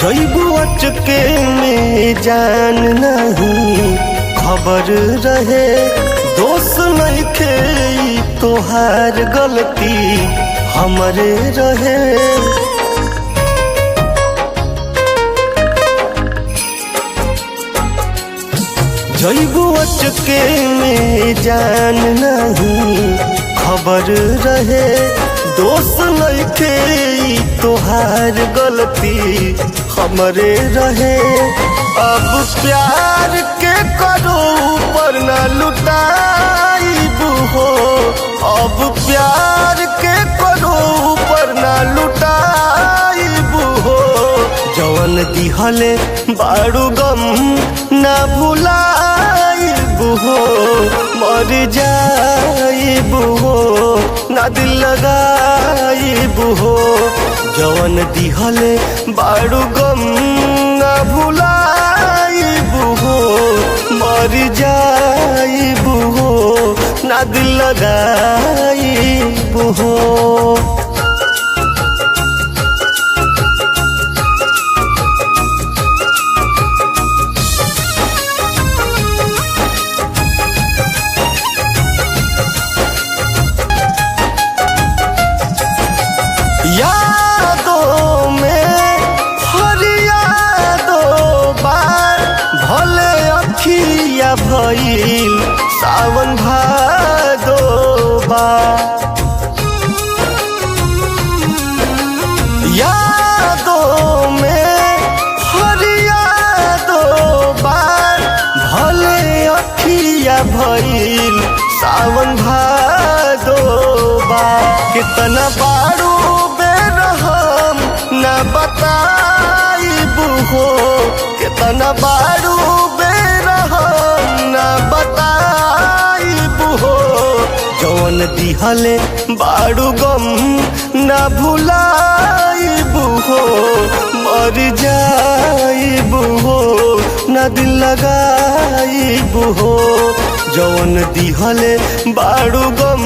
जैबू अचके में जान नहीं खबर रहे, दोष नइखे ई तोहार गलती हमरे रहे। जैबू अचके में जान नहीं खबर रहे, दोष नइखे ई तोहार गलती हमरे रहे। अब प्यार के करो ऊपर न लुटाइबू हो, अब प्यार के करो ऊपर न लुटाइबू हो। जवन दिहले बारू गम ना भुलाइबू हो, मर जाइबू हो ना दिल लगाइबू हो। जवन दिहले बारू गम ना भुलाइबू हो, मर जाइबू हो ना दिल लगाइबू हो। यादों में फरियादों बार भले अखिया भइल सावन भादो बार। यादों में फरियादों बार भले अखिया भइल सावन भादो बार। कितना बारू बेरहम न बताइबू हो, कितना बारू बेरहम न बताइबू हो। जवन दिहले बारू गम न भुलाइबू हो, मर जाइबू हो न दिल लगाइबू हो। जवन दिहले बारू गम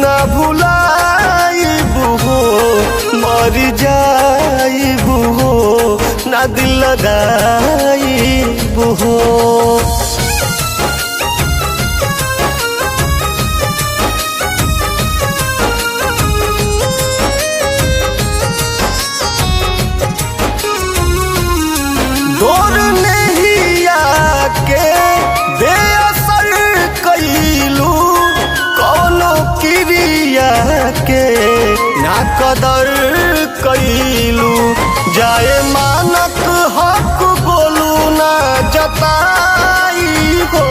न भुलाइबू हो, मर जाइबू हो ना दिल लगाइबू हो। डोर नहिया के बेअसर कैलू, कौनो क्रिया के ना कदर कैलू। जाए मानक हक बोलू ना जताई हो,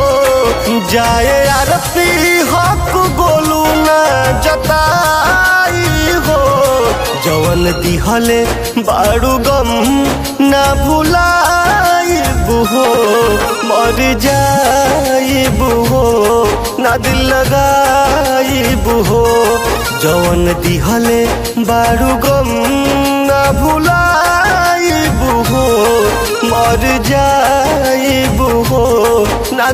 जाए आरती हक बोलू ना जताई हो। जवन दिहले बारू गम ना भुलाइबू हो, मर जाइबू हो ना दिल लगाइबू हो। जवन दिहले बारू गम ना भुलाइबू हो, मर जाइबू हो ना